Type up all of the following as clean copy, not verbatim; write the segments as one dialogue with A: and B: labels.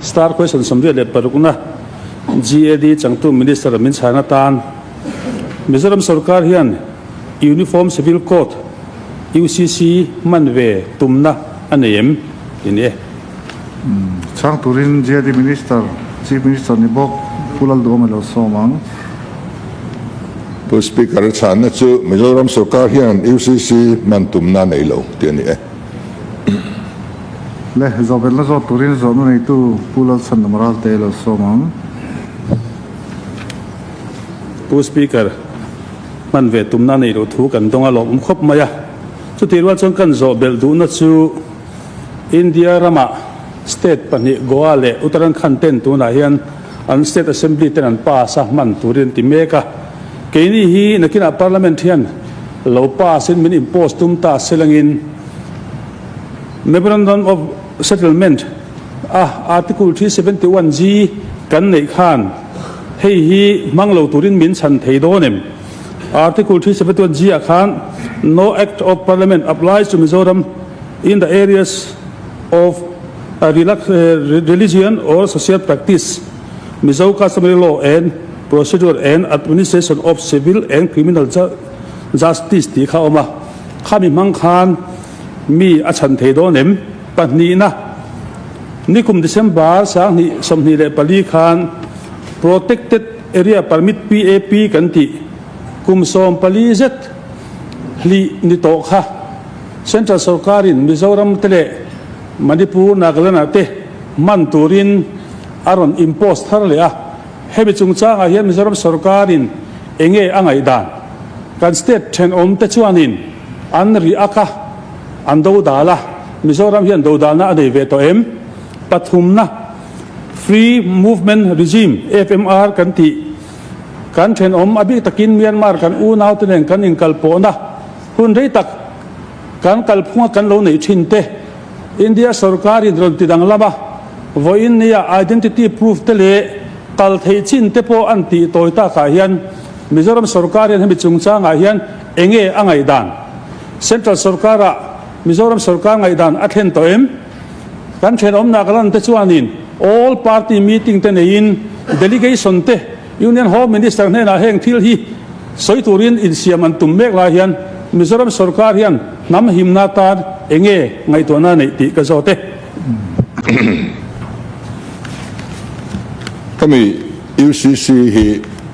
A: Star question 86 na GAD changtu Minister min chhan atan Mizoram sorkar hian Uniform Civil Code, UCC, hman ve tumna a nei em? Ti ni e.
B: Chhang turin GAD Minister, Chief Minister ni bawk Pu Lalduhawm a lo sawm ang.
C: Pu Speaker, a chhanna chu Mizoram sorkar hian UCC hman tumna a nei lo tih a ni e.
B: Le, zawhbelna zawt turin zawhna neitu Pu Lalchhandam Ralte a lo sawm ang.
A: Pu Speaker, hman ve tumna nei loh thu kan dawng a lawmawm khawp mai a. Chutih rual chuan kan zawh belh duhna chu India ramah state pahnih Goa leh Uttarakhand ten tunah hian an state assembly ten an pass a hman turin an ti mek a. Keini hi nakinah parliament hian lo pass in min impose tum ta selangin Memorandum of Settlement a Article 371G kan neih khan hei hi hmang lo turin min chhan thei dawn em? Article 371G ah khan No Act of Parliament applies to Mizoram in the areas of religion or social practice, Mizo customary law and procedure and administration of civil and criminal justice tih kha a awm a. Khami hmang khan mi a chhan thei dawn em? Pahnihna, Nikum December 2024 khan Protected Area Permit, PAP, kan tih kum 14 zet hlih ni tawh kha Central sorkarin Mizoram te leh Manipur, Nagaland ah te hman turin a rawn impose thar leh a. Hemi chungchangah hian Mizoram sorkarin enge a ngaihdan? Kan state thenawm te chuanin an ri ak a, an dodal a, Mizoram hian dodalna a nei ve tawh em? Pathumna, Free Movement Regime, FMR, kan tih kan thenawm a bik takin Myanmar kan unaute nen kan inkalpawhna hun rei tak kan kalphunga kan lo neih thin te India sorkarin rawn ti danglam a, vawiin nia identity proof te leh kal theih chin te pawh an tih tawi takah hian Mizoram sorkar hian hemi chungchangah hian enge a ngaihdan? Central sorkarah Mizoram sorkar ngaihdan a thlen tawh em? Kan thenawmnak ran te chuanin all party meeting te neiin delegation te Union Home Minister hnenah heng thil hi sawi turin insiam an tum mek lai hian Mizoram sorkar hian hnam himna tan enge ngaihtuahna neih tih ka zawt e.
C: Hemi UCC hi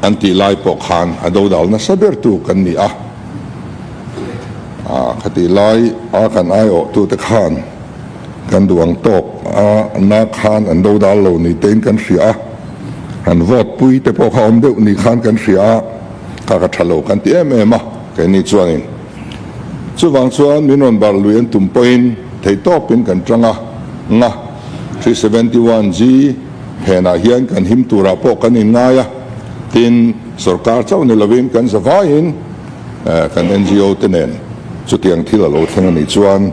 C: an tih lai pawh khan a dodal nasa bertu kan ni a. Khatih lai a kan aiawhtute khan kan duh ang tawk a na khan an dodal lo ni tein kan hria a, han vote pui te pawh kha awm deuh ni khan kan hria a, kha ka tha lo kan ti em em a keini chuanin. Chuvang chuan min rawn bar lui an tum pawhin theihtawpin kan tang a, nga 371G phenah hian kan him turah pawh kan inngai a, tin sorkar chauh ni lovin kan zavaiin Kan NGO te nen chutiang thil a lo thleng a nih chuan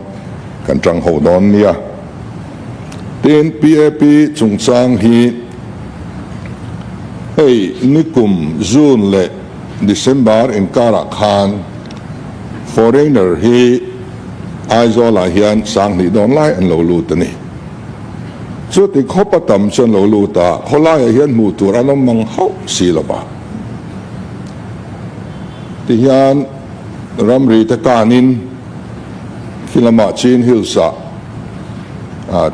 C: kan tang ho dawn nia. Tin, PAP chungchang hi hei nikum June leh December inkarah khan foreigner hi Aizawlah hian 2000 dawn lai an lo lut a ni. Chuti khawp a tam chu an lo lut a, khawlaiah hian hmuh tur an awm mang hauh si lo va. Tihian ramri te kanin khi lamah Chin Hills ah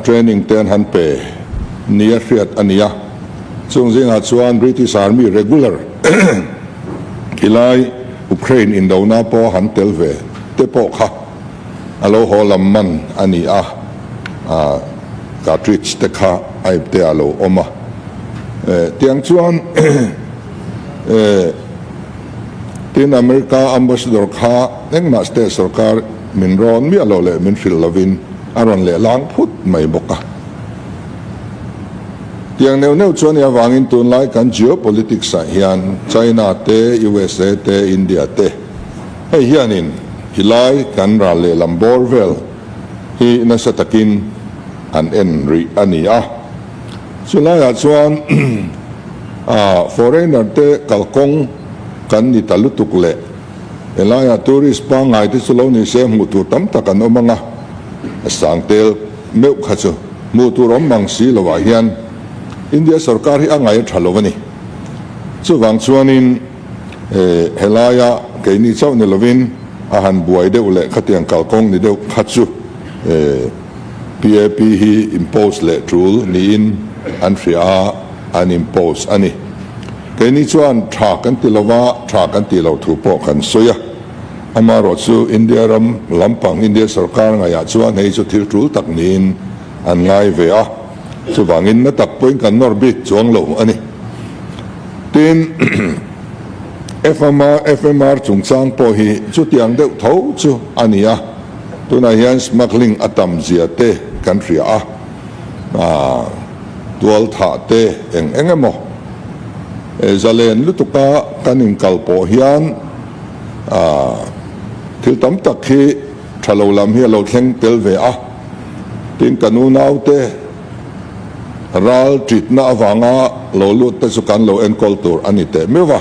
C: training te an han pe nia hriat a ni a, chung zingah chuan British Army regular khilai Ukraine indona pawh han tel ve te pawh kha a lo haw lam man a ni a, cartridge te kha a ipte ah a lo awm a, tiang chuan Tin, America Ambassador kha engmah state sorkar min rawn miah lo leh min hrilh lovin a rawn leh lang phut mai bawk a. Tiang neuh neuh chuan i avangin tunlai kan geopolitics ah hian China te, USA te, India te hei hianin hilai kan ral lehlam bawr vel hi nasa takin an en rih a ni a. Chulaiah chuan foreigner te kalkawng kan ni ta lutuk leh helaiah tourist pangngai te chu lo ni se hmuh tur tam tak an awm ang a, a sang tel meuh kha chu hmuh tur awm mang si loah hian India sorkar hi a ngaih a tha lo a ni. Chuvang chuanin helaia keini chauh ni lovin a han buai deuh leh khatiang kalkawng ni deuh kha chu PAP hi impose leh tul niin an hria a, an impose a ni. Keini chuan tha kan ti lova, tha kan tih loh thu pawh kan sawi a. Amaherawh chu India ram lampang India sorkar ngaihah chuan hei chu thil tul tak niin an ngai ve a, chuvangin na tak pawhin kan nawr bik chuang lo a ni. Tin, FMR, FMR chungchang pawh hi chutiang deuh tho chu a ni a, tunah hian smuggling a tam zia te kan hria a, tual thah te eng eng emaw zalen lutuka kan inkal pawh hian thil tam tak hi tha lo lam hi a lo thleng tel ve a. Tin, kan unaute ral ṭitna avanga lo lut te chu kan lo enkawl tur a ni teh meuh va.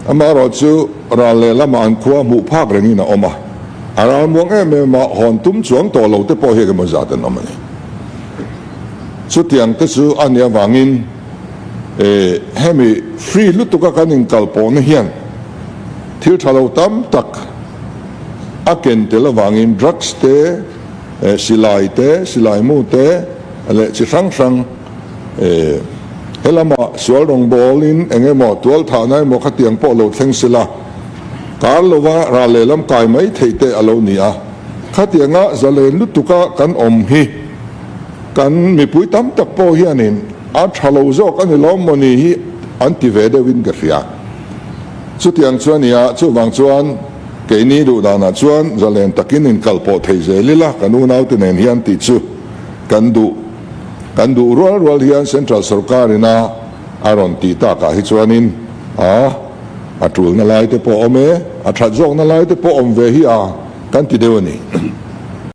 C: Amaherawh chu ral lehlamah an khua hmuh phak rengin a awm a, a ral muang em em a, hawn tum chuang tawh lo te pawh hi engemaw zat an awm a ni. Chutiang te chu a nih avangin hemi free lutuka kan inkal pawhna hian thil tha lo tam tak a ken tel avangin drugs te, silai te, silai mu te leh chi hrang hrang he lama sual rawngbawlin eng emaw tual thahna emaw khatiang pawh lo thleng sela kar lova ral lehlam kai mai theih te a lo ni a. Khatianga zalen lutuka kan awm hi kan mipui tam tak pawh hianin a tha lo zawk a ni lawm maw ni hi an ti ve deuhin ka hria. Chutiang chu a ni a, chuvang chuan keini duh danah chuan zalen takin inkal pawh thei zel ila kan unaute nen hian tih chu kan duh. Kan duh rual rual hian Central sorkarin a a rawn tih takah hi chuanin a a tulna lai te pawh a awm e, a that zawkna lai te pawh awm ve hi a kan ti deuh a ni.